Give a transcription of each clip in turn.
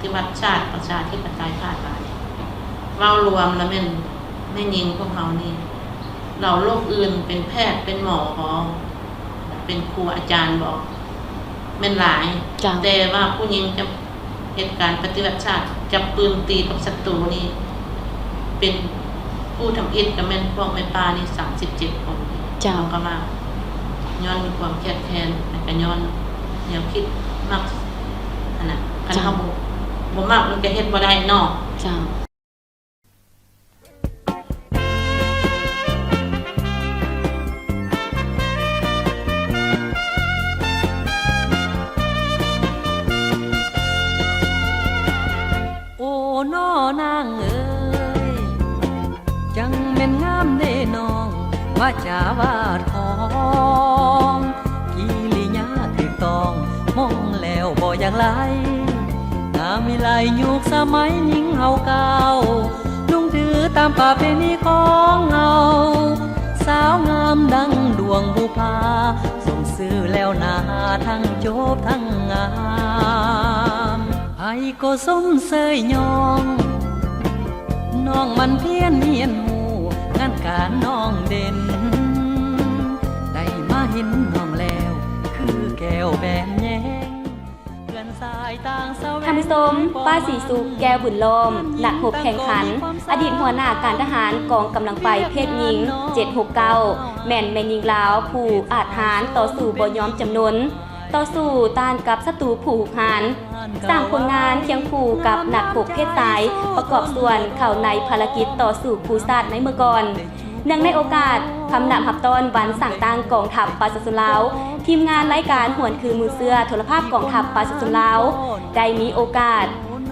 ຕິວັດຊາດປະຊາທິປະໄຕຜ່ານມານີ້ ເວົ້າລວມລະແມ່ນແມ່ຍິງພວກເຮົານີ້ ລາວໂລກອື່ນເປັນແພດເປັນໝໍບໍ ເປັນຄູອາຈານບໍ ແມ່ນຫຼາຍ ເຈົ້າ ແຕ່ວ່າຜູ້ຍິງຈະເຮັດການປະຕິວັດຊາດ ຈັບປືນຕີກັບສັດຕູນີ້ ເປັນຜູ້ທຳອິດກະແມ່ນພວກແມ່ປ້ານີ້ສາມສິບເຈັດຄົນ ເຈົ້າ ເຮົາກະວ່າຍ້ອນມີຄວາມແຄບແຄນ ແລະກະຍ້ອນແນວຄິດມັກຫັ້ນນະ ຄັນ ເຈົ້າ ເຮົາບໍ່ ບໍ່ມັກມັນກະເຮັດບໍ່ໄດ້ເນາະ ເຈົ້າ. ໂອ້ ນອນາງເອີຍ ຈັ່ງແມ່ນງາມເດນ້ອງ ວາຈາວາດຂອງ ກິລິຍາຖືກຕ້ອງ ມອງແລ້ວບໍ່ຢາກໄລ່ ງາມວິໄລຍຸກສະໄໝຍິງເຮົາກ້າວ ລຸງຖືຕາມປະເພນີຂອງເຮົາ ສາວງາມດັ່ງດວງບຸພາ ສົມຊື່ແລ້ວໜ້າ ທັງຈົບທັງງາມ ໃຜກໍຊົມເຊີຍຍ້ອງ ນ້ອງໝັ່ນພຽນຮຽນຮູ້ ງານການນ້ອງເດັ່ນ ໄດ້ມາເຫັນນ້ອງແລ້ວ ຄືແກ້ວແບນແຍງ ທ່ານຜູ້ຊົມ, ປ້າສີສຸກ ແກ້ວບຸນລ້ອມ ນັກຮົບແຂ່ງຂັນ, ອະດີດຫົວໜ້າການທະຫານກອງກຳລັງໄຟເພດຍິງ ເຈັດຫົກເກົ້າ ແມ່ນແມ່ຍິງລາວຜູ້ອາດຫານຕໍ່ສູ້ບໍ່ຍອມຈຳນົນ, ຕໍ່ສູ້ຕ້ານກັບສັດຕູຜູ້ຮຸກຮານ, ສ້າງຜົນງານຄຽງຄູ່ກັບນັກຮົບເພດຊາຍ ປະກອບສ່ວນເຂົ້າໃນພາລະກິດຕໍ່ສູ້ກູ້ຊາດໃນເມື່ອກ່ອນ. ເນື່ອງໃນໂອກາດຄຳນັບຮັບຕ້ອນວັນສ້າງຕັ້ງກອງທັບປະຊາຊົນລາວ, ທີມງານລາຍການຫວນຄືມູນເຊື້ອໂທລະພາບກອງທັບປະຊາຊົນລາວ ໄດ້ມີໂອກາດ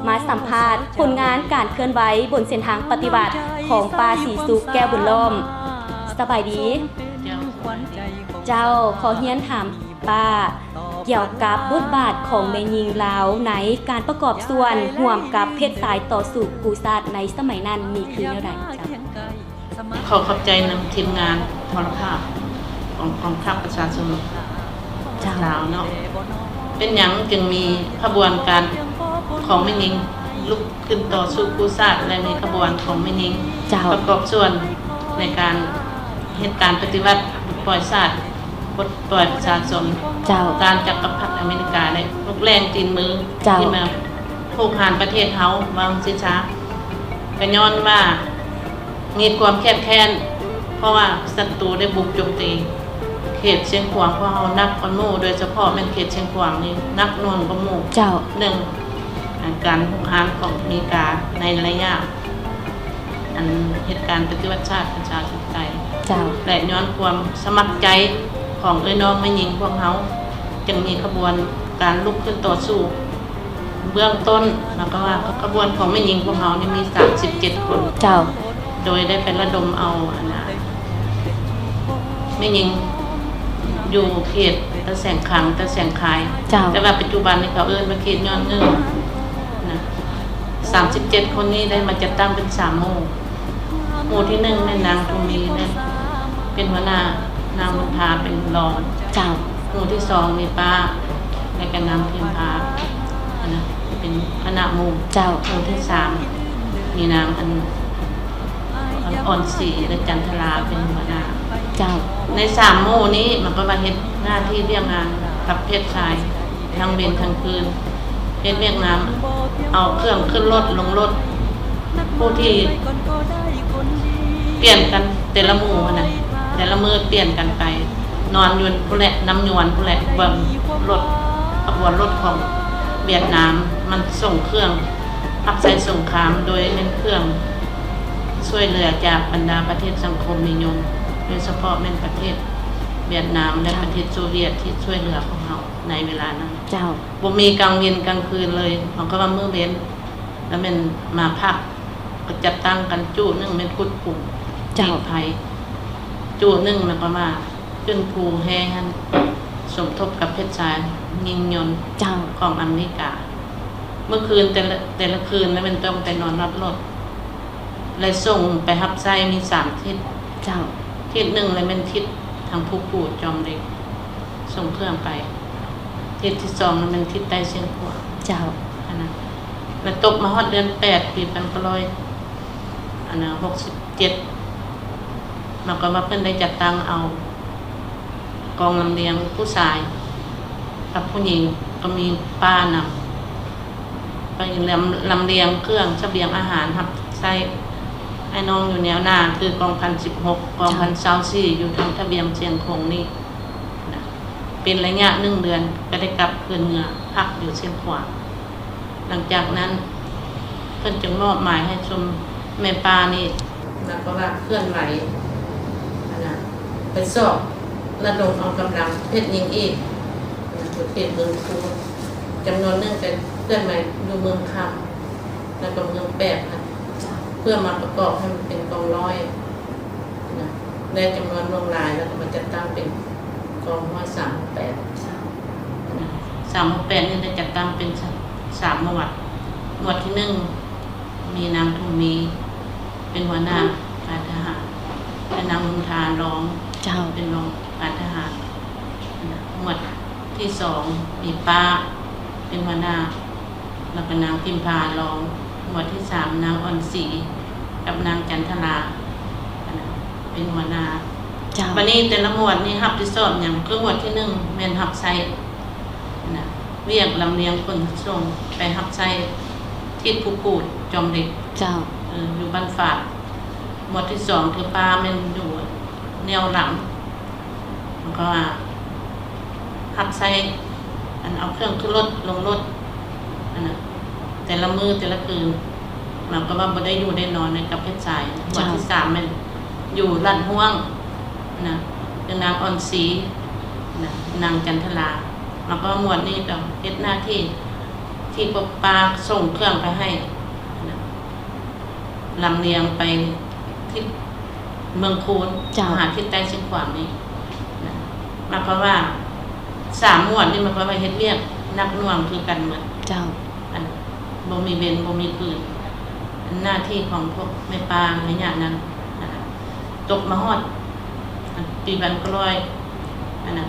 ມາສຳພາດຜົນງານການເຄື່ອນໄຫວບົນເສັ້ນທາງປະຕິວັດຂອງປ້າສີສຸກ ແກ້ວບຸນລ້ອມ. ສະບາຍດີ. ເຈົ້າ ຂໍຮຽນຖາມປ້າ ກ່ຽວກັບບົດບາດຂອງແມ່ຍິງລາວໃນການປະກອບສ່ວນຮ່ວມກັບເພດຊາຍຕໍ່ສູ້ກູ້ຊາດໃນສະໄໝນັ້ນ ມີຄືແນວໃດເຈົ້າ? ຂໍຂອບໃຈນຳທີມງານໂທລະພາບຂອງກອງທັບປະຊາຊົນ ເຈົ້າ ລາວເນາະ. ເປັນຫຍັງຈຶ່ງມີຂະບວນການຂອງແມ່ຍິງລຸກຂຶ້ນຕໍ່ສູ້ກູ້ຊາດ ແລະ ມີຂະບວນຂອງແມ່ຍິງ ເຈົ້າ ປະກອບສ່ວນໃນການເຮັດການປະຕິວັດ ປົດປ່ອຍຊາດ ປົດປ່ອຍປະຊາຊົນ ເຈົ້າ ຕ້ານຈັກກະພັດອາເມລິກາ ແລະ ລູກແຫຼງຕີນມື ເຈົ້າ ທີ່ມາຮຸກຮານປະເທດເຮົາ ວ່າຊັ້ນຊະ. ກະຍ້ອນວ່າ ມີຄວາມແຄບແຄ້ນ ເພາະວ່າສັດຕູໄດ້ບຸກໂຈມຕີເຂດຊຽງຂວາງພວກເຮົາໜັກກວ່າໝູ່, ໂດຍສະເພາະແມ່ນເຂດຊຽງຂວາງນີ້ໜັກໜ່ວງກວ່າໝູ່. ເຈົ້າ. ໜຶ່ງ ການຮຸກຮານຂອງອາເມລິກາໃນໄລຍະອັນເຮັດການປະຕິວັດຊາດປະຊາທິປະໄຕ. ເຈົ້າ. ແລະ ຍ້ອນຄວາມສະໝັກໃຈຂອງເອື້ອຍນ້ອງແມ່ຍິງພວກເຮົາ ຈຶ່ງມີຂະບວນການລຸກຂຶ້ນຕໍ່ສູ້. ເບື້ອງຕົ້ນ ແລ້ວກໍວ່າຂະບວນຂອງແມ່ຍິງພວກເຮົານີ້ມີສາມສິບເຈັດຄົນ. ເຈົ້າ. ໂດຍໄດ້ໄປລະດົມເອົາ ອັນນ່າ ແມ່ຍິງຢູ່ເຂດຕາແສງຄັງ ຕາແສງຄາຍ. ເຈົ້າ. ແຕ່ວ່າປັດຈຸບັນນີ້ເຂົາເອີ້ນວ່າເຂດຍອດເງິ້ງນະ. ສາມສິບເຈັດຄົນນີ້ໄດ້ມາຈັດຕັ້ງເປັນສາມໝູ່. ໝູ່ທີໜຶ່ງແມ່ນນາງທອງມີ ແມ່ນ ເປັນຫົວໜ້າ, ນາງບຸນພາເປັນຮອງ. ເຈົ້າ. ໝູ່ທີສອງມີປ້າ ແລະກະນາງພິມພາ ອັນນະ ເປັນຄະນະໝູ່. ເຈົ້າ. ໝູ່ທີສາມມີນາງ ອັນ ອ່ອນສີ ແລະ ຈັນທະລາເປັນຫົວໜ້າ. ເຈົ້າ. ໃນສາມໝູ່ນີ້ມັນກໍມາເຮັດໜ້າທີ່ວຽກງານກັບເພດຊາຍ ທັງເວັນທັງຄືນ ເຮັດວຽກງານ ເອົາເຄື່ອງຂຶ້ນລົດລົງລົດ ຜູ້ທີ່ປ່ຽນກັນແຕ່ລະໝູ່ຫັ້ນນະ ແຕ່ລະມື້ປ່ຽນກັນໄປ ນອນຢູ່ພຸ້ນແຫຼະ ນ້ຳຍວນພຸ້ນແຫຼະ ເບິ່ງລົດ ຂະບວນລົດຂອງຫວຽດນາມ ມັນສົ່ງເຄື່ອງຮັບໃຊ້ສົງຄາມ ໂດຍແມ່ນເຄື່ອງຊ່ວຍເຫຼືອຈາກບັນດາປະເທດສັງຄົມນິຍົມ ໂດຍສະເພາະແມ່ນປະເທດຫວຽດນາມ ແລະ ເຈົ້າ ປະເທດໂຊວຽດທີ່ຊ່ວຍເຫຼືອພວກເຮົາໃນເວລານັ້ນ. ເຈົ້າ. ບໍ່ມີກາງເວັນກາງຄືນເລີຍ ເຮົາກໍວ່າມື້ເວັນ ລະແມ່ນມາພັກ ກໍຈັດຕັ້ງກັນ ຈູ້ໜຶ່ງແມ່ນຂຸດຂຸມ ເຈົ້າ ລີ້ໄພ, ຈູ້ໜຶ່ງແລ້ວກໍມາຂຶ້ນພູແຫ່ຫັ້ນ ສົມທົບກັບເພດຊາຍຍິງຍົນ ເຈົ້າ ຂອງອາເມລິກາ. ມື້ຄືນແຕ່ລະ ແຕ່ລະຄືນລະແມ່ນຕ້ອງໄປນອນລັດລົດ ແລະ ສົ່ງໄປຮັບໃຊ້ມີສາມທິດ. ເຈົ້າ. ທິດໜຶ່ງລະແມ່ນທິດທາງພູປູດຈອມເຫຼັກ ສົ່ງເຄື່ອງໄປ. ທິດທີສອງລະແມ່ນທິດໃຕ້ຊຽງຂວາງ. ເຈົ້າ. ອັນນັ້ນ ແລ້ວຕົກມາຮອດເດືອນແປດ ປີພັນເກົ້າຮ້ອຍ ອັນນະ ຫົກສິບເຈັດ ໝາຍຄວາມວ່າເພິ່ນໄດ້ຈັດຕັ້ງເອົາກອງລຳລຽງຜູ້ຊາຍກັບຜູ້ຍິງ ກໍມີປ້ານຳ ໄປລຳ ລຳລຽງເຄື່ອງສະບຽງອາຫານຮັບໃຊ້ອ້າຍນ້ອງຢູ່ແນວໜ້າ ຄືກອງພັນສິບຫົກ ກອງພັນຊາວສີ່ ຢູ່ທາງທະບຽງຊຽງຂວາງນີ້ນະ ເປັນໄລຍະໜຶ່ງເດືອນ ກໍໄດ້ກັບຄືນເມືອພັກຢູ່ຊຽງຂວາງ. ຫຼັງຈາກນັ້ນ ເພິ່ນຈຶ່ງມອບໝາຍໃຫ້ຊຸມແມ່ປ້ານີ້ ແລ້ວກໍວ່າເຄື່ອນໄຫວ ອັນນະ ໄປຊອກລະດົມເອົາກຳລັງເພດຍິງອີກ ຢູ່ເຂດເມືອງຄູນ ຈຳນວນໜຶ່ງກໍເຄື່ອນໄຫວຢູ່ເມືອງຄຳ ແລ້ວກໍເມືອງແປກຫັ້ນ ເພື່ອມາປະກອບໃຫ້ມັນເປັນກອງຮ້ອຍ ນະ ໄດ້ຈຳນວນຫຼວງຫຼາຍ ແລ້ວກໍມາຈັດຕັ້ງເປັນກອງຮ້ອຍສາມຫົກແປດ ນະ ສາມຫົກແປດນີ້ໄດ້ຈັດຕັ້ງເປັນສາມໝວດ ໝວດທີໜຶ່ງ ມີນາງທຸມມີ ເປັນຫົວໜ້າການທະຫານ ແລະ ນາງບຸນທາ ລອງ ເຈົ້າ ເປັນຮອງການທະຫານ ນະ ໝວດທີສອງ ມີປ້າ ເປັນຫົວໜ້າ ແລ້ວກໍນາງພິມພາ ລອງ ໝວດທີສາມ ນາງອ່ອນສີ ກັບນາງຈັນທະລາ ອັນນັ້ນເປັນຫົວໜ້າ ເຈົ້າ ບັດນີ້ແຕ່ລະໝວດນີ້ຮັບຜິດຊອບຫຍັງ? ຄືໝວດທີໜຶ່ງ ແມ່ນຮັບໃຊ້ ນະ ວຽກລຳລຽງຂົນສົ່ງໄປຮັບໃຊ້ທີ່ພູກູດ ຈອມເຫຼັກ ເຈົ້າ ເອີ ຢູ່ບ້ານຝາດ. ໝວດທີສອງ ຄືປ້າແມ່ນຢູ່ແນວຫຼັງ ແລ້ວກໍວ່າຮັບໃຊ້ ອັນເອົາເຄື່ອງຂຶ້ນລົດລົງລົດ ອັນນະ ແຕ່ລະມື້ແຕ່ລະຄືນ ໝາຍຄວາມວ່າບໍ່ໄດ້ຢູ່ໄດ້ນອນໃນກັບເຮັດສາຍ. ໝວດທີສາມ ແມ່ນຢູ່ລັດຫ້ວງນະ ຄືນາງອ່ອນສີນະ ນາງຈັນທະລາ. ແລ້ວກໍໝວດນີ້ກໍເຮັດໜ້າທີ່ທີ່ພວກປ້າສົ່ງເຄື່ອງໄປໃຫ້ນະ ລຳລຽງໄປທິດເມືອງຄູນ ເຈົ້າ ຫາທິດໃຕ້ຊຽງຂວາງນີ້ນະ. ໝາຍຄວາມວ່າສາມໝວດນີ້ ໝາຍຄວາມວ່າເຮັດວຽກໜັກໜ່ວງຄືກັນໝົດ ເຈົ້າ ອັນ ບໍ່ມີເວັ້ນ ບໍ່ມີຄືນ. ໜ້າທີ່ຂອງພວກແມ່ປ້າໄລຍະນັ້ນ ອັນນັ້ນ ຕົກມາຮອດ ອັນ ປີພັນເກົ້າຮ້ອຍ ອັນນັ້ນ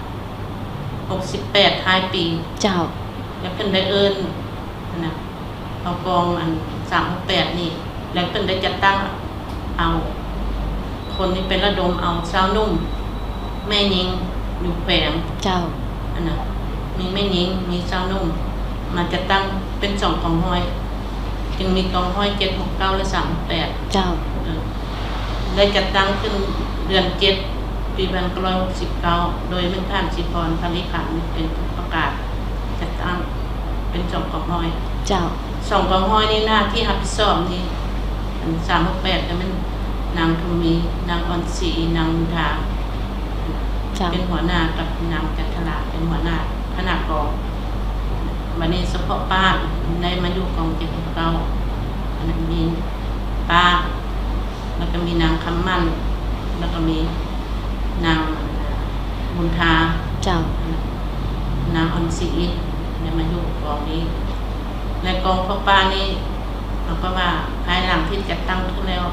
ຫົກສິບແປດ ທ້າຍປີ ເຈົ້າ ແລ້ວເພິ່ນໄດ້ເອີ້ນ ອັນນັ້ນ ເອົາກອງ ອັນ ສາມຫົກແປດ ນີ້ ແລ້ວເພິ່ນໄດ້ຈັດຕັ້ງເອົາ ຄົນນີ້ໄປລະດົມເອົາຊາວໜຸ່ມແມ່ຍິງຢູ່ແຂວງ ເຈົ້າ ອັນນັ້ນ ມີແມ່ຍິງ ມີຊາວໜຸ່ມ ມາຈັດຕັ້ງເປັນສອງກອງຮ້ອຍ ຈຶ່ງມີກອງຮ້ອຍ ເຈັດ ຫົກ ເກົ້າ ແລະ ສາມຫົກແປດ ເຈົ້າ ເອີ ໄດ້ຈັດຕັ້ງຂຶ້ນເດືອນເຈັດ ປີພັນເກົ້າຮ້ອຍຫົກສິບເກົ້າ ໂດຍແມ່ນທ່ານສີພອນ ພະລິຂັນ ເປັນຜູ້ປະກາດຈັດຕັ້ງເປັນສອງກອງຮ້ອຍ ເຈົ້າ ສອງກອງຮ້ອຍນີ້ ໜ້າທີ່ຮັບຜິດຊອບນີ້ ອັນ ສາມຫົກແປດ ກໍແມ່ນນາງທຸມມີ ນາງອ່ອນສີ ນາງບຸນທາ ເຈົ້າ ເປັນຫົວໜ້າ ກັບນາງຈັນທະລາ ເປັນຫົວໜ້າຄະນະກອງ. ບັດນີ້ສະເພາະປ້າໄດ້ມາຢູ່ກອງເຈັດ ກອງເກົ້າ ອັນນັ້ນມີປ້າ ແລ້ວກໍມີນາງຄຳໝັ້ນ ແລ້ວກໍມີນາງບຸນທາ ເຈົ້າ ນາງອ່ອນສີ ໄດ້ມາຢູ່ກອງນີ້ ແລະ ກອງພວກປ້ານີ້ ເຮົາກໍວ່າພາຍຫຼັງທີ່ຈັດຕັ້ງຂຶ້ນແລ້ວ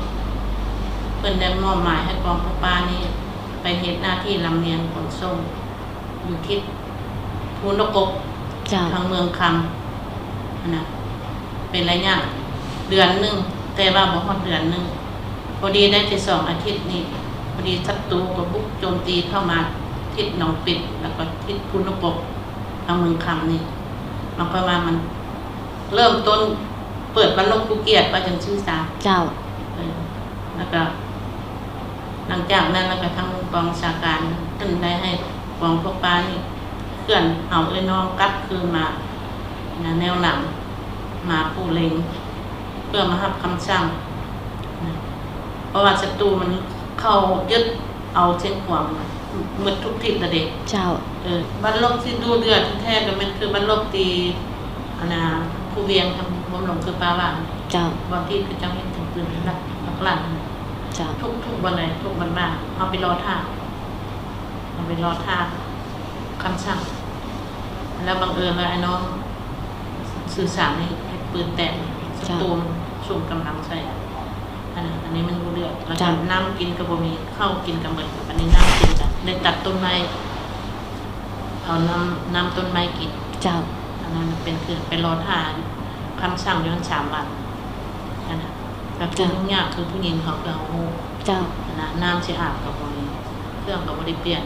ເພິ່ນໄດ້ມອບໝາຍໃຫ້ກອງພວກປ້ານີ້ໄປເຮັດໜ້າທີ່ລຳລຽງຂົນສົ່ງຢູ່ທິດພູນະກົກ ເຈົ້າ ທາງເມືອງຄຳຫັ້ນນະ ເປັນໄລຍະເດືອນໜຶ່ງ ແຕ່ວ່າບໍ່ຮອດເດືອນໜຶ່ງ ພໍດີໄດ້ແຕ່ສອງອາທິດນີ້ ພໍດີສັດຕູກໍບຸກໂຈມຕີເຂົ້າມາທິດໜອງປິດ ແລ້ວກໍທິດພູນະກົກ ທາງເມືອງຄຳນີ້ ໝາຍຄວາມວ່າມັນເລີ່ມຕົ້ນເປີດບັນລົບຜູ້ກຽດ ວ່າຈັ່ງຊີ້ຊະ ເຈົ້າ ເອີ ແລ້ວກໍ ຫຼັງຈາກນັ້ນແລ້ວກໍທາງກອງບັນຊາການເພິ່ນໄດ້ໃຫ້ກອງພວກປ້ານີ້ເຄື່ອນເອົາເອື້ອຍນ້ອງກັບຄືນມານະ ແນວຫຼັງ ມາພູເລັງ ເພື່ອມາຮັບຄຳສັ່ງນະ ເພາະວ່າສັດຕູມັນເຂົ້າຍຶດເອົາຊຽງຂວາງໝົດທຸກທິດລະເດ. ເຈົ້າ. ເອີ ບັນລົບທີ່ດຸເດືອດແທ້ໆ ກໍແມ່ນຄືບັນລົບທີ່ ອັນນ່າ ພູວຽງທາງຫົວຫຼວງຄືປາຫວ່າງ. ເຈົ້າ. ບ່ອນທີ່ເຂົາເຈົ້າເຮັດແທ່ງປືນຫຼັກ ຫຼັກລ້ານ. ເຈົ້າ. ທຸກ ທຸກບ່ອນເລີຍ ທຸກບ່ອນບ້ານ ເຮົາໄປລໍຖ້າ ເຮົາໄປລໍຖ້າຄຳສັ່ງ ແລ້ວບັງເອີນວ່າອ້າຍນ້ອງສື່ສານໃຫ້ ໃຫ້ປືນແຕກ ສັດຕູ ເຈົ້າ ສົ່ງກຳລັງໃສ່ ອັນນັ້ນ ອັນນີ້ມັນບໍ່ເຫຼືອ ແລ້ວ ເຈົ້າ ກໍນ້ຳກິນກໍບໍ່ມີ ເຂົ້າກິນກໍໝົດ ບັດນີ້ນ້ຳກິນກໍໄດ້ຕັດຕົ້ນໄມ້ ເອົານ້ຳ ນ້ຳຕົ້ນໄມ້ກິນ. ເຈົ້າ. ອັນນັ້ນເປັນຄືໄປລໍຖ້າ ຄຳສັ່ງຢູ່ຫັ້ນສາມວັນຫັ້ນນະ. ກໍຄື ເຈົ້າ ຫຍຸ້ງຍາກຄືຜູ້ຍິງເຂົາ ຄືເຮົາຮູ້ ເຈົ້າ ຫັ້ນນະ. ນ້ຳຊິອາບກໍບໍ່ມີ ເຄື່ອງກໍບໍ່ໄດ້ປ່ຽນ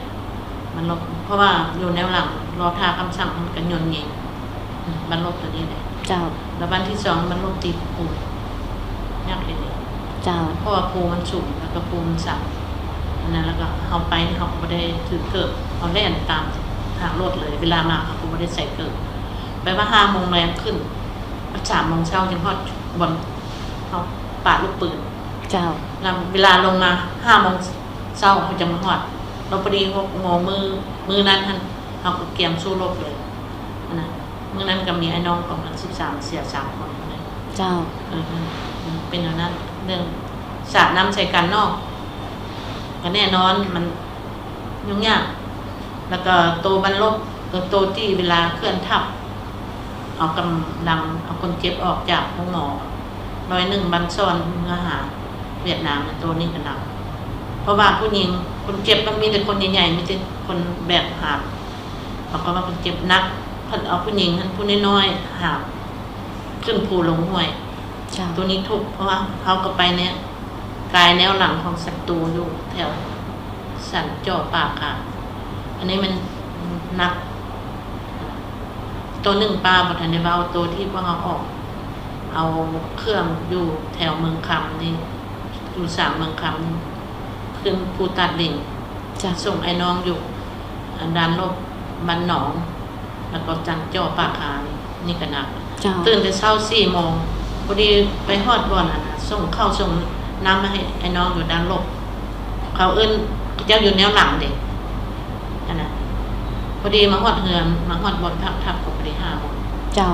ມັນລົບ ເພາະວ່າຢູ່ແນວຫຼັງລໍຖ້າຄຳສັ່ງ ມັນກໍຍົນຍິງ ອືມ ບັນລົບຕົວນີ້ແຫຼະ ເຈົ້າ. ແລ້ວວັນທີສອງບັນລົບຕີພູ ຍາກອີ່ຫຼີ ເຈົ້າ ເພາະວ່າພູມັນສູງ ແລ້ວກໍພູມັນຊັນ ອັນນັ້ນ ແລ້ວກໍເຮົາໄປ ເຮົາກໍບໍ່ໄດ້ຖືເກີບ ເຮົາແລ່ນຕາມທາງລົດເລີຍ. ເວລາມາເຮົາກໍບໍ່ໄດ້ໃສ່ເກີບ ແບບວ່າຫ້າໂມງແລງຂຶ້ນ ສາມໂມງເຊົ້າຈຶ່ງຮອດບ່ອນເຮົາປາດລູກປືນ ເຈົ້າ. ແລ້ວເວລາລົງມາຫ້າໂມງເຊົ້າເຮົາຈັ່ງມາຮອດ ແລ້ວພໍດີຫົກໂມງມື້ ມື້ນັ້ນຫັ້ນ ເຮົາກໍກຽມສູ້ລົບເລີຍຫັ້ນນະ. ມື້ນັ້ນກໍມີອ້າຍນ້ອງກອງພັນສິບສາມເສຍສາມຄົນເລີຍ ເຈົ້າ. ເອີ ເປັນແນວນັ້ນ ເລື່ອງສາດນ້ຳໃສ່ກັນເນາະ ກໍແນ່ນອນມັນ ຫຍຸ້ງຍາກ ແລ້ວກໍໂຕບັນລົບ ໂຕ ໂຕທີ່ເວລາເຄື່ອນທັບ ເອົາກຳລັງ ເອົາຄົນເຈັບອອກຈາກໂຮງໝໍ ໜ່ວຍໜຶ່ງບັນຊ່ອນເມືອຫາຫວຽດນາມ ໂຕນີ້ກໍໜັກ ເພາະວ່າຜູ້ຍິງ ຄົນເຈັບມັນມີແຕ່ຄົນໃຫຍ່ໆ ມີແຕ່ຄົນແບກຫາບ ເຂົາກໍວ່າຄົນເຈັບໜັກ ເພິ່ນເອົາຜູ້ຍິງຫັ້ນ ຜູ້ນ້ອຍໆ ຫາບຂຶ້ນພູລົງຫ້ວຍ ເຈົ້າ. ໂຕນີ້ທຸກ ເພາະວ່າເຮົາກໍໄປແນວ ກາຍແນວຫຼັງຂອງສັດຕູຢູ່ແຖວສັນຈໍ່ປ່າຄາ ອັນນີ້ມັນໜັກ. ໂຕໜຶ່ງປ່າບໍ່ທັນໄດ້ເວົ້າ ໂຕທີ່ພວກເຮົາອອກ ເອົາເຄື່ອງຢູ່ແຖວເມືອງຄຳນີ້ ຢູ່ສາງເມືອງຄຳນີ້ ຂຶ້ນພູຕາດເຫຼັງ ເຈົ້າ. ສົ່ງອ້າຍນ້ອງຢູ່ ອັນ ດ່ານລົບບ້ານໜອງ ແລ້ວກໍສັນຈໍ່ປ່າຄາ ນີ້ກໍໜັກ ເຈົ້າ. ຕື່ນແຕ່ເຊົ້າສີ່ໂມງ ພໍດີໄປຮອດບ່ອນ ອັນ ສົ່ງເຂົ້າສົ່ງນ້ຳມາໃຫ້ອ້າຍນ້ອງຢູ່ດ່ານລົບ ເຂົາເອີ້ນ ເຂົາເຈົ້າຢູ່ແນວຫຼັງເດ້ ອັນນະ ພໍດີມາຮອດເຮືອນ ມາຮອດບ່ອນພັກທັບກໍພໍດີຫ້າໂມງ ເຈົ້າ.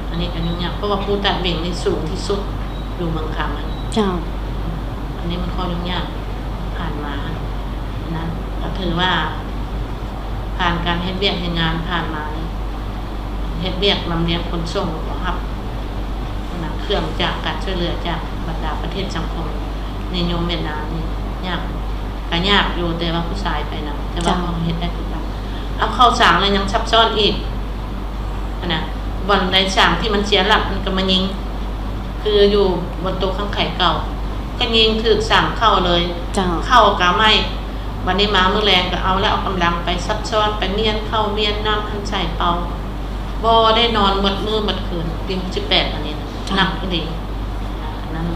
ອັນນີ້ກໍຫຍຸ້ງຍາກ ເພາະວ່າພູຕາດເຫຼັງນີ້ສູງທີ່ສຸດຢູ່ເມືອງຄຳຫັ້ນ ເຈົ້າ. ອັນນີ້ມັນຂໍ້ຫຍຸ້ງຍາກຜ່ານມາຫັ້ນ ນັ້ນກໍຖືວ່າຜ່ານການເຮັດວຽກເຮັດງານຜ່ານມານີ້ ເຮັດວຽກລຳລຽງຂົນສົ່ງ ແລ້ວກໍຮັບ ນຳເຄື່ອງຈາກການຊ່ວຍເຫຼືອຈາກບັນດາປະເທດສັງຄົມນິຍົມຫວຽດນາມນີ້ຍາກ ກໍຍາກຢູ່ ແຕ່ວ່າຜູ້ຊາຍໄປນຳ ແຕ່ວ່າ ເຈົ້າ ເຮົາເຮັດໄດ້ຄືກັນ. ເອົາເຂົ້າສາງແລ້ວຍັງຊັບຊ້ອນອີກ ຫັ້ນນະ ບ່ອນໃດສາງທີ່ມັນເສຍຫຼັກ ມັນກໍມາຍິງ ຄືຢູ່ບ່ອນໂຕະຂັງໄຂເກົ່າ ກໍຍິງຖືກສາງເຂົ້າເລີຍ ເຈົ້າ. ເຂົ້າກໍໄໝ້ ບັດນີ້ມາມື້ແລງກໍເອົາແລ້ວ ເອົາກຳລັງໄປຊັບຊ້ອນ ໄປມ້ຽນເຂົ້າມ້ຽນນ້ຳຫັ້ນໃສ່ເປົ່າ ບໍ່ໄດ້ນອນໝົດມື້ໝົດຄືນ ປີຫົກສິບແປດອັນນີ້ນະ ເຈົ້າ ໜັກອີ່ຫຼີ ອັນນັ້ນ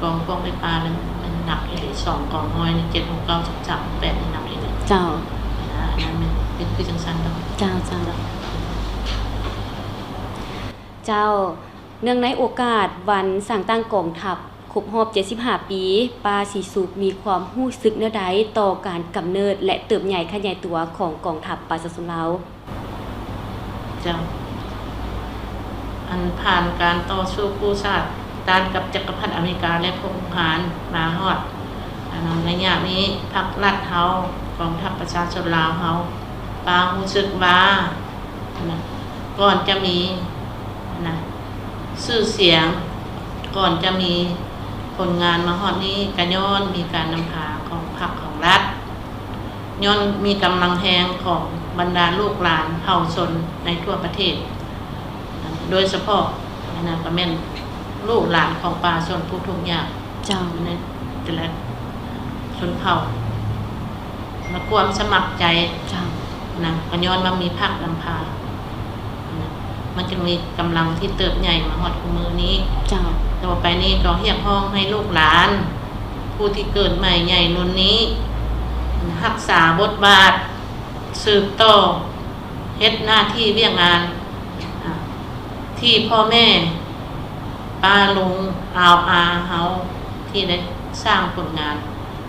ກອງພວກໄດ້ປານັ້ນ ມັນໜັກອີ່ຫຼີ ສອງກອງຮ້ອຍນີ້ ເຈັດ ຫົກ ເກົ້າ ສິບ ສາມ ແປດ ນີ້ໜັກອີ່ຫຼີ ເຈົ້າ. ອັນນັ້ນແມ່ນ ເປັນຄືຈັ່ງຊັ້ນດອກ ເຈົ້າ ເຈົ້າ ເຈົ້າ. ເນື່ອງໃນໂອກາດວັນສ້າງຕັ້ງກອງທັບຄົບຮອບເຈັດສິບຫ້າປີ, ປ້າສີສຸກມີຄວາມຮູ້ສຶກແນວໃດຕໍ່ການກຳເນີດ ແລະ ເຕີບໃຫຍ່ຂະຫຍາຍຕົວຂອງກອງທັບປະຊາຊົນລາວ? ເຈົ້າ ອັນຜ່ານການຕໍ່ສູ້ກູ້ຊາດຕ້ານກັບຈັກກະພັດອາເມລິກາ ແລະ ພວກຮຸກຮານມາຮອດ ອັນໄລຍະນີ້ ພັກລັດເຮົາ ກອງທັບປະຊາຊົນລາວເຮົາ ປ້າຮູ້ສຶກວ່າ ນະ ກ່ອນຈະມີ ນະ ຊື່ສຽງ ກ່ອນຈະມີຜົນງານມາຮອດນີ້ ກະຍ້ອນມີການນຳພາຂອງພັກຂອງລັດ ຍ້ອນມີກຳລັງແຮງຂອງບັນດາລູກຫຼານເຜົ່າຊົນໃນທົ່ວປະເທດ ໂດຍສະເພາະ ອັນນັ້ນກະແມ່ນລູກຫຼານຂອງປະຊາຊົນຜູ້ທຸກຍາກ ເຈົ້າ ໃນແຕ່ລະຊົນເຜົ່າ ແລະ ຄວາມສະໝັກໃຈ ເຈົ້າ ນະ ກະຍ້ອນວ່າມີພັກນຳພາ ນະ ມັນຈຶ່ງມີກຳລັງທີ່ເຕີບໃຫຍ່ມາຮອດຄູ່ມື້ນີ້ ເຈົ້າ. ຕໍ່ໄປນີ້ກໍຮຽກຮ້ອງໃຫ້ລູກຫຼານຜູ້ທີ່ເກີດໃໝ່ໃຫຍ່ລຸ້ນນີ້ ຮັກສາບົດບາດ ສືບຕໍ່ເຮັດໜ້າທີ່ວຽກງານ ອາ ທີ່ພໍ່ແມ່ ປ້າລຸງ ອາວອາເຮົາ ທີ່ໄດ້ສ້າງຜົນງານ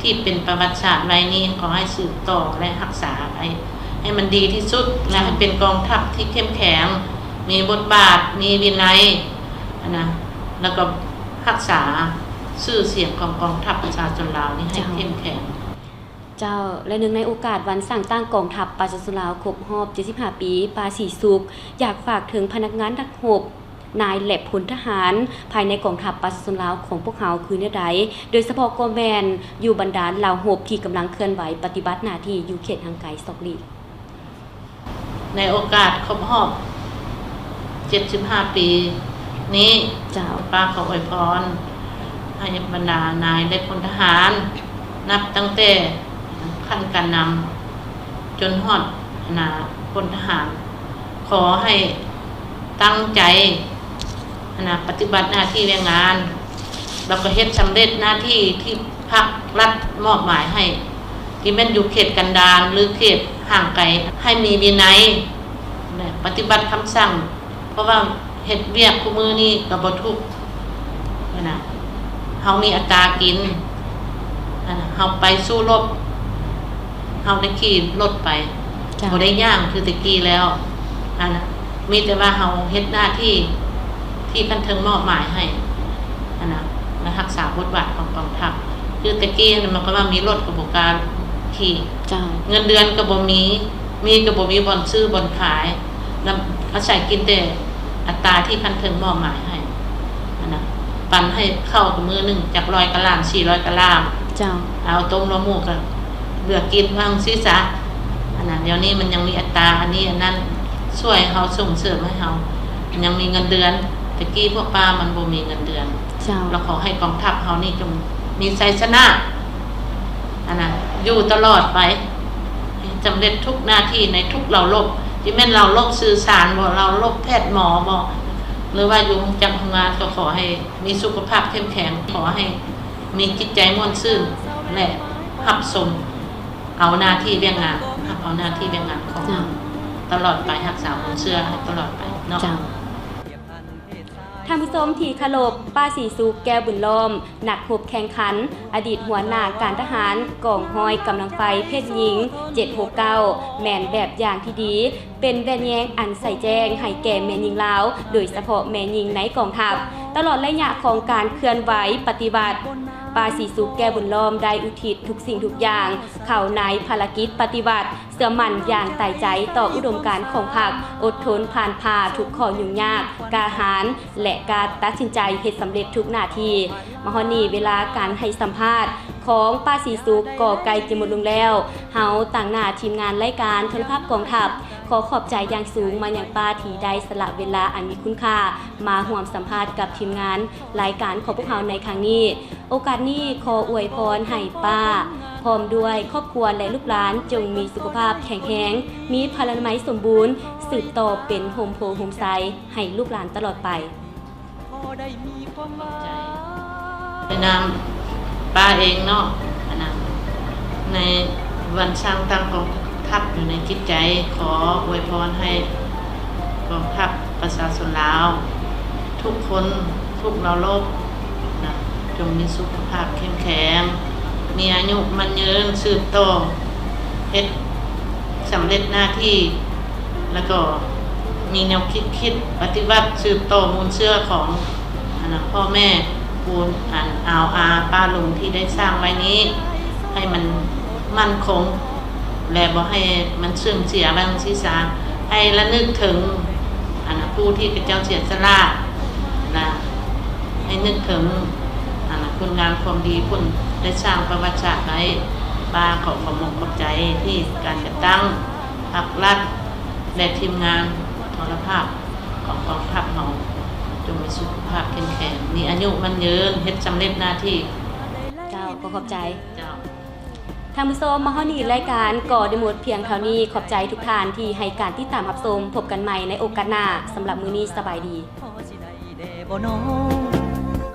ທີ່ເປັນປະຫວັດສາດໄວ້ນີ້ ຂໍໃຫ້ສືບຕໍ່ ແລະ ຮັກສາໄວ້ໃຫ້ມັນດີທີ່ສຸດ ແລະ ໃຫ້ເປັນກອງທັບທີ່ເຂັ້ມແຂງ ມີບົດບາດ ມີວິໄນ ຫັ້ນນະ ແລ້ວກໍຮັກສາຊື່ສຽງຂອງກອງທັບປະຊາຊົນລາວນີ້ໃຫ້ເຂັ້ມແຂງ. ເຈົ້າ ແລະ ເນື່ອງໃນໂອກາດວັນສ້າງຕັ້ງກອງທັບປະຊາຊົນລາວຄົບຮອບເຈັດສິບຫ້າປີ, ປ້າສີສຸກ ຢາກຝາກເຖິງພະນັກງານນັກຮົບ, ນາຍ ແລະ ພົນທະຫານ ພາຍໃນກອງທັບປະຊາຊົນລາວຂອງພວກເຮົາຄືແນວໃດ, ໂດຍສະເພາະກໍແມ່ນຢູ່ບັນດາເຫຼົ່າຮົບທີ່ກຳລັງເຄື່ອນໄຫວປະຕິບັດໜ້າທີ່ຢູ່ເຂດຫ່າງໄກສອກຫຼີກ. ໃນໂອກາດຄົບຮອບ ເຈັດສິບຫ້າປີນີ້ ເຈົ້າ ປ້າຂໍອວຍພອນໃຫ້ບັນດານາຍ ແລະ ພົນທະຫານ ນັບຕັ້ງແຕ່ຂັ້ນການນຳ ຈົນຮອດ ອັນນ່າ ພົນທະຫານ ຂໍໃຫ້ຕັ້ງໃຈ ອັນນ່າ ປະຕິບັດໜ້າທີ່ວຽກງານ ແລ້ວກໍເຮັດສຳເລັດໜ້າທີ່ທີ່ພັກລັດມອບໝາຍໃຫ້ ທີ່ແມ່ນຢູ່ເຂດກັນດານ ຫຼື ເຂດຫ່າງໄກ ໃຫ້ມີວິໄນ ແລະ ປະຕິບັດຄຳສັ່ງ ເພາະວ່າເຮັດວຽກຄູ່ມື້ນີ້ກໍບໍ່ທຸກຫັ້ນນະ ເຮົາມີອັດຕາກິນ ຫັ້ນນະ ເຮົາໄປສູ້ລົບ ເຮົາໄດ້ຂີ່ລົດໄປ ເຈົ້າ ບໍ່ໄດ້ຍ່າງຄືແຕ່ກີ້ແລ້ວ ຫັ້ນນະ ມີແຕ່ວ່າເຮົາເຮັດໜ້າທີ່ທີ່ຂັ້ນເທິງມອບໝາຍໃຫ້ ຫັ້ນນະ ແລະ ຮັກສາບົດບາດຂອງກອງທັບ ຄືແຕ່ກີ້ຫັ້ນນະ ມັນກໍວ່າມີລົດກໍບໍ່ກ້າຂີ່ ເຈົ້າ ເງິນເດືອນກໍບໍ່ມີ ມີກໍບໍ່ມີບ່ອນຊື້ບ່ອນຂາຍ ນຳ ອາໄສກິນແຕ່ອັດຕາທີ່ຂັ້ນເທິງມອບໝາຍໃຫ້ຫັ້ນນະ ປັນໃຫ້ເຂົ້າມື້ໜຶ່ງຈັກຮ້ອຍກະລາມ ສີ່ຮ້ອຍກະລາມ ເຈົ້າ ເອົາຕົ້ມເຂົ້າໝູກະເຫຼືອກິນວ່າຊີ້ຊະ ອັນນັ້ນ ດຽວນີ້ມັນຍັງມີອັດຕາອັນນີ້ອັນນັ້ນ ຊ່ວຍເຮົາ ສົ່ງເສີມໃຫ້ເຮົາ ມັນຍັງມີເງິນເດືອນ ແຕ່ກີ້ພວກປ້າມັນບໍ່ມີເງິນເດືອນ ເຈົ້າ ລະຂໍໃຫ້ກອງທັບເຮົານີ້ຈົ່ງມີໄຊຊະນະ ອັນນະ ຢູ່ຕະຫຼອດໄປ ໃຫ້ສຳເລັດທຸກໜ້າທີ່ໃນທຸກເລົາລົບ ທີ່ແມ່ນເລົາລົບສື່ສານບໍ ເລົາລົບແພດໝໍບໍ ຫຼືວ່າຢູ່ໂຮງຈັກໂຮງງານ ກໍຂໍໃຫ້ມີສຸຂະພາບເຂັ້ມແຂງ ຂໍໃຫ້ມີຈິດໃຈມ່ວນຊື່ນ ແລະ ຮັບຊົມເອົາໜ້າທີ່ວຽກງານ ຮັບເອົາໜ້າທີ່ວຽກງານຂອງເຮົາ ເຈົ້າ ຕະຫຼອດໄປ ຮັກສາຄວາມເຊື່ອໃຫ້ຕະຫຼອດໄປເນາະ ເຈົ້າ. ທ່ານຜູ້ຊົມທີ່ເຄົາລົບ, ປ້າສີສຸກ ແກ້ວບຸນລ້ອມ ນັກຮົບແຂ່ງຂັນ, ອະດີດຫົວໜ້າການທະຫານ ກອງຮ້ອຍກຳລັງໄຟເພດຍິງ ເຈັດຫົກເກົ້າ ແມ່ນແບບຢ່າງທີ່ດີ, ເປັນແວ່ນແຍງອັນໃສແຈ້ງໃຫ້ແກ່ແມ່ຍິງລາວ, ໂດຍສະເພາະແມ່ຍິງໃນກອງທັບ. ຕະຫຼອດໄລຍະຂອງການເຄື່ອນໄຫວປະຕິວັດ, ປ້າສີສຸກ ແກ້ວບຸນລ້ອມ ໄດ້ອຸທິດທຸກສິ່ງທຸກຢ່າງເຂົ້າໃນພາລະກິດປະຕິວັດ. ເຊື່ອໝັ້ນຢ່າງຕາຍໃຈຕໍ່ອຸດົມການຂອງພັກ, ອົດທົນຜ່ານຜ່າທຸກຂໍ້ຫຍຸ້ງຍາກ, ກ້າຫານ ແລະ ການຕັດສິນໃຈເຮັດສຳເລັດທຸກໜ້າທີ່. ມາຮອດນີ້ເວລາການໃຫ້ສຳພາດຂອງປ້າສີສຸກກໍໃກ້ຈະໝົດລົງແລ້ວ. ເຮົາຕາງໜ້າທີມງານລາຍການໂທລະພາບກອງທັບ ຂໍຂອບໃຈຢ່າງສູງມາຍັງປ້າທີ່ໄດ້ສະຫຼະເວລາອັນມີຄຸນຄ່າມາຮ່ວມສຳພາດກັບທີມງານລາຍການຂອງພວກເຮົາໃນຄັ້ງນີ້. ໂອກາດນີ້ຂໍອວຍພອນໃຫ້ປ້າ ພ້ອມດ້ວຍຄອບຄົວ ແລະ ລູກຫຼານ ຈົ່ງມີສຸຂະພາບແຂງແຮງ, ມີພະລານາໄມສົມບູນ, ສືບຕໍ່ເປັນຮົ່ມໂພຮົ່ມໄຊໃຫ້ລູກຫຼານຕະຫຼອດໄປ. ໃນນາມປ້າເອງເນາະ ອັນນັ້ນ ໃນວັນສ້າງຕັ້ງກອງທັບຢູ່ໃນຈິດໃຈ, ຂໍອວຍພອນໃຫ້ກອງທັບປະຊາຊົນລາວທຸກຄົນ ທຸກລາວໂລກນະ ຈົ່ງມີສຸຂະພາບເຂັ້ມແຂງ, ມີອາຍຸໝັ້ນຍືນ, ສືບຕໍ່ເຮັດສຳເລັດໜ້າທີ່ ແລ້ວກໍມີແນວຄິດ ຄິດປະຕິວັດ ສືບຕໍ່ມູນເຊື້ອຂອງ ອັນນ່າ ພໍ່ແມ່ປູ່ ອັນ ອາວອາ ປ້າລຸງ ທີ່ໄດ້ສ້າງໄວ້ນີ້ ໃຫ້ມັນໝັ້ນຄົງ ແລະ ບໍ່ໃຫ້ມັນເສື່ອມເສຍ ວ່າຈັ່ງຊີ້ຊະ. ໃຫ້ລະນຶກເຖິງ ອັນນ່າ ຜູ້ທີ່ເຂົາເຈົ້າເສຍສະຫຼະ ແລະ ໃຫ້ນຶກເຖິງ ອັນນ່າ ຄຸນງາມຄວາມດີ ເພິ່ນໄດ້ສ້າງປະຫວັດສາດໄວ້. ປ້າຂໍຂອບອົກຂອບໃຈທີ່ການຈັດຕັ້ງພັກລັດ ແລະ ທີມງານໂທລະພາບຂອງກອງທັບເຮົາ ຈົ່ງມີສຸຂະພາບເຂັ້ມແຂງ, ມີອາຍຸໝັ້ນຍືນ, ເຮັດສຳເລັດໜ້າທີ່. ເຈົ້າ, ຂໍຂອບໃຈ. ເຈົ້າ. ທ່ານຜູ້ຊົມ, ມາຮອດນີ້ລາຍການກໍໄດ້ໝົດພຽງເທົ່ານີ້. ຂອບໃຈທຸກທ່ານທີ່ໃຫ້ການຕິດຕາມຮັບຊົມ. ພົບກັນໃໝ່ໃນໂອກາດໜ້າ. ສຳລັບມື້ນີ້ສະບາຍດີ. ແດ່ບໍ່ນໍ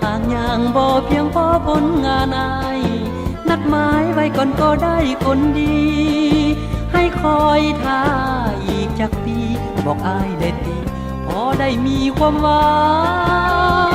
ຫາກຍັງບໍ່ພຽງພໍຜົນງານອ້າຍ ນັດໝາຍໄວ້ກ່ອນກໍໄດ້ຄົນດີ ໃຫ້ຄອຍຖ້າອີກຈັກປີ ບອກອ້າຍແດ່ຕິ ພໍໄດ້ມີຄວາມຫວັງ